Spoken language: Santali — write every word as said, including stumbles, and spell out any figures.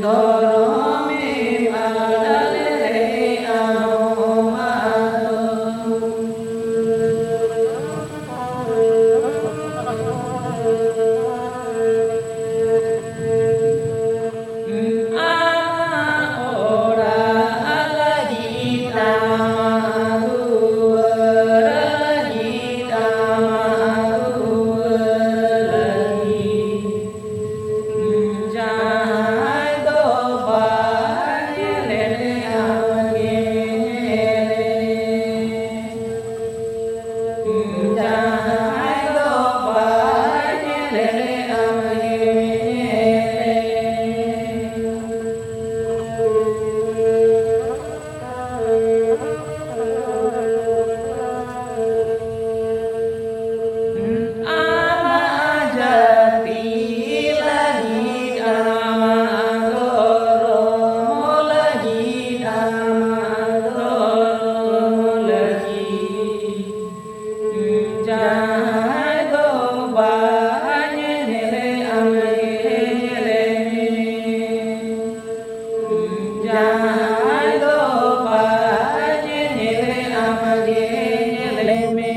ᱫᱷᱚᱨᱚᱢᱮᱢ ᱟᱫ ᱞᱮᱨᱮ ᱟᱢ ᱟᱫᱚ᱾ ᱟᱢᱟᱜ ᱚᱲᱟᱜ ᱞᱟᱹᱜᱤᱫ ᱟᱢᱟᱜ ᱫᱩᱣᱟᱹᱨ ᱞᱟᱹᱜᱤᱫ ᱟᱢᱟᱜ ᱫᱩᱣᱟᱹᱨ ᱞᱟᱹᱜᱤᱫ᱾ ᱡᱟᱦᱟᱸᱭ ᱫᱚ ᱵᱟᱭ ᱧᱮᱞᱮᱫ ᱟᱢ ᱜᱮ ᱧᱮᱞᱮ᱾ ᱡᱟᱦᱟᱸᱭ ᱫᱚ ᱵᱟᱭ ᱧᱮᱞᱮᱫ ᱟᱢ ᱜᱮ ᱧᱮᱞᱮ᱾ ᱟᱢᱟᱜ ᱡᱟᱹᱛᱤ ᱞᱟᱹᱜᱤᱫ, ᱟᱢᱟᱜ ᱫᱷᱚᱨᱚᱢ ᱞᱟᱹᱜᱤᱫ, ᱟᱢᱟᱜ ᱫᱷᱚᱨᱚᱢ ᱞᱟᱹᱜᱤᱫ᱾ ᱡᱟᱦᱟᱸᱭ ᱫᱚ ᱵᱟᱭ ᱧᱮᱞᱮ ᱟᱢ ᱜᱮ ᱧᱮᱞᱮ ᱢᱮ᱾ ᱡᱟᱦᱟᱸᱭ ᱫᱚ ᱵᱟᱭ ᱧᱮᱞᱮ ᱟᱢ ᱜᱮ ᱧᱮᱞᱮ ᱢᱮ᱾